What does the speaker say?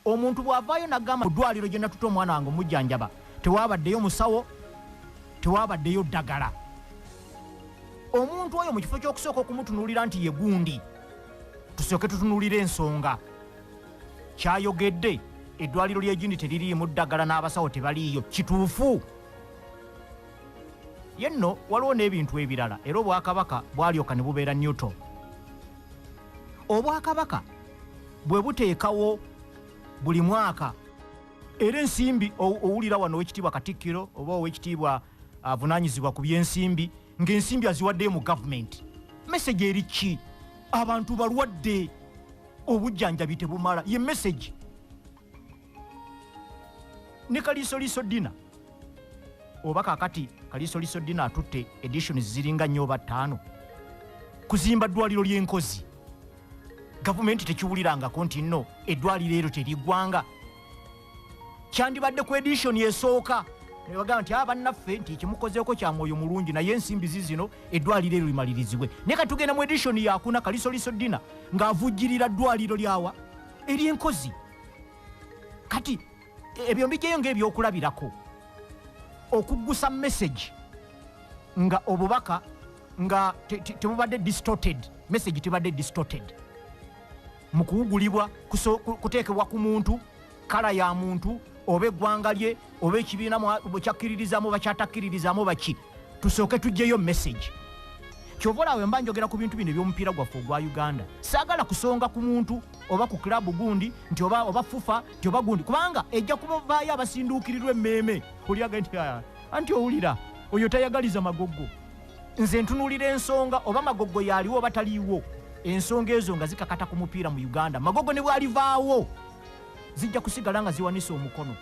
Omuntu bw'avaayo n'agamba, "Mu ddwaliro gye natuta omwana wange omujjanjaba tewabaddeyo musawo, tewabaddeyo ddagala," omuntu oyo mu kifo ky'okusooka okumutunuulira nti ye gundi, tusooke tutunuulire ensonga kyayogedde. Eddwaliro ly'egindi teririimu ddagala n'abasawo tebaliiyo, kituufu? Ye nno waliwo n'ebintu ebirala. Era obwakabaka bwalyoka ne bubeera neutral. Obwakabaka bwe buteekawo buli mwaka era ensimbi, owulira wano owekitiibwa Katikkiro oba owekitiibwa avunaanyizibwa ku byensimbi ng'ensimbi aziwaddeyo mu gavumenti. Message eri ki? Abantu balwadde, obujjanjabi tebumala, ye message. Ne Kaliisoliiso Dinner, oba kakati Kaliisoliiso Dinner atutte editions ziringa nnyo oba ttaano kuzimba ddwaliro ly'enkozi. Gavumenti tekiwulirangako nti nno eddwaliro eryo teriggwanga. Kyandibadde ku edition esooka nebagamba nti abannaffe nti ekimukozeeko kya mwoyo mulungi, naye ensimbi zizino, eddwaliro eryo limalirizibwe. Naye kati tugenda mu edition yakuna Kalisoliso Dinner ng'avujjirira ddwaliro lyawa ery'enkozi. Kati ebyo mbijjayo ng'ebyokulabirako okuggusa message nga obubaka nga tebubadde distorted, message tebadde distorted mu kuwugulibwa kuteekebwa ku muntu, colour ya muntu oba eggwanga lye oba ekibiina bwekyakkiririzaamu oba kyatakkiririzaamu oba ki. Tusooke tugyeyo message. Kyova olaba mba njogera ku bintu bino ebyomupiira gwaffe ogwa Uganda, saagala kusonga ku muntu oba ku club gundi nti oba FUFA nti oba gundi, kubanga ejja kubavaayo abasinduukirirwa emmeeme olyaga nti, "Ah, anti owulira oyo tayagaliza Magogo." Nze ntunuulira ensonga oba Magogo yaliwo oba taliiwo. Ensonga ezo nga zikakata ku mupiira mu Uganda, Magogo ne bwalivaawo zijja kusigala nga ziwanisa omukono.